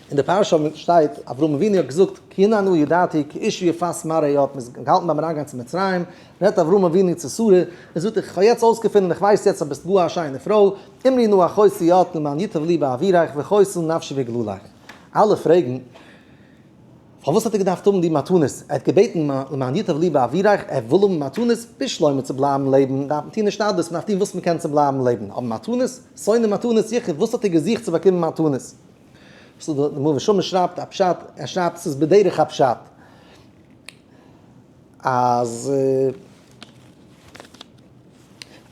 אין די פרשה שטייט, אברהם אבינו האט געזאגט, כי הנה אנא ידעתי כי אשה יפת מראה את, מ'איז געהאלטן ביים אריינגיין צו מצרים, רעדט אברהם אבינו צו שרה, און זאגט איך האב יעצט אויסגעפונען, איך ווייס יעצט אז ביסט גאר א שיינע פרוי, אמרי נא אחותי את למען ייטב לי בעבורך וחיתה נפשי בגללך. אלע פרעגן, פארוואס האט ער געדארפט האבן די מתנות? ער האט געבעטן למען ייטב לי בעבורך, ער וויל האבן מתנות, בשלמא צו בלייבן לעבן דארף מען טון השתדלות, מען דארף טון וואס מען קען צו בלייבן לעבן, אבער מתנות? שונא מתנות יכאב, וואס האט ער געזוכט צו באקומען מתנות? ס'איז די מאור ושמש שרייבט א פשט, ער שרייבט ס'איז בדרך הפשט, אז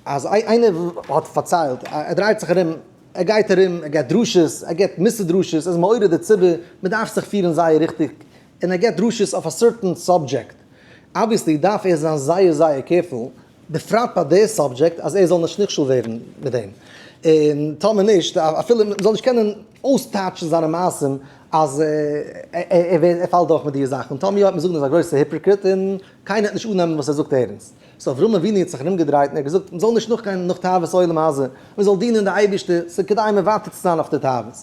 אז איינער האט פארציילט, ער דרייט זיך ארום, ער גייט ארום, ער געבט דרשות, ער געבט מוסר דרשות, ער איז מעורר די ציבור, מען דארף זיך פירן זייער ריכטיג, און ער געבט דרשות אויף א certain subject, obviously דארף ער זיין זייער זייער careful, בפרט ביי די subject, אז ער זאל נישט נכשל ווערן מיט דעם, און טאמער נישט, אפילו מען זאל נישט קענען אויסטייטשן זיינע מעשים אז ער פאלט דורך מיט די זאכן, און טאמער יא וועט מען זאגן ער איז א גרויסע hypocrite און קיינער וועט נישט אננעמען וואס ער זאגט ערנסט. so אברהם אבינו האט זיך ארומגעדרייט און ער האט געזאגט מען זאל נישט נאכגיין נאך תאוות עולם הזה, מען זאל דינען די אייבערשטער, ס'איז כדאי מוותר צו זיין אויף די תאוות.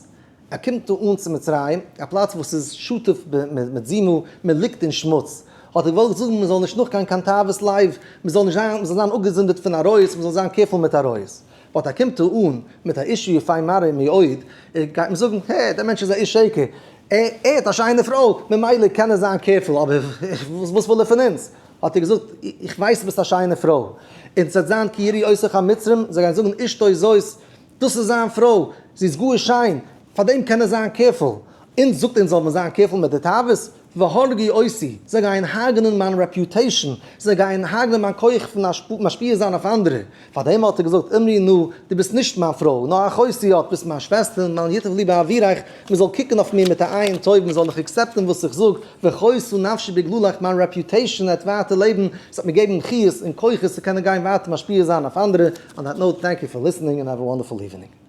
ער קומט דא אן צו מצרים, א פלאץ וואס איז שטוף מיט זימה, מען ליגט אין שמוץ. האט ער געוואלט זאגן מען זאל נישט נאכגיין קיין תאוות לב, מען זאל נישט זיין, מען זאל זיין אפגעזונדערט פון עריות, מען זאל זיין careful מיט עריות. but ער קומט דא אן מיט א אשה יפה מראה מאוד, גייט מען זאגן, הע, דער מענטש איז א איש שקר, ער האט א שיינע פרוי, ממילא קען ער זיין careful, אבער וואס וויל ער פון אונז? האט ער געזאגט, איך ווייס דו ביסט א שיינע פרוי, און ס'וועט זיין כי יראו אותך המצרים, זיי גייען זאגן אשתו זאת, דאס איז זיין פרוי, זי איז גאר שיין, פאר דעם קען ער זיין careful. אונז זאגט אונז זאל מען זיין careful מיט די תאוות, והרגו אותי, זיי גייען הרג'נען מיין reputation, זיי גייען הרג'נען מיין כח פון משפיע זיין אויף אנדערע. פאר דעם האט ער געזאגט, אמרי נא, דו ביסט נישט מיין פרוי, נאר אחותי את, ביסט מיין שוועסטער, למען ייטב לי בעבורך, מען זאל קוקן אויף מיר מיט א עין טוב, מען זאל מיך accept ן וואס איך זאג, וחיתה נפשי בגללך, מיין reputation וועט ווייטער לעבן, עס וועט מיר געבן חיות און כוחות צו קענען גיין ווייטער משפיע זיין אויף אנדערע, on that note, thank you for listening and have a wonderful evening.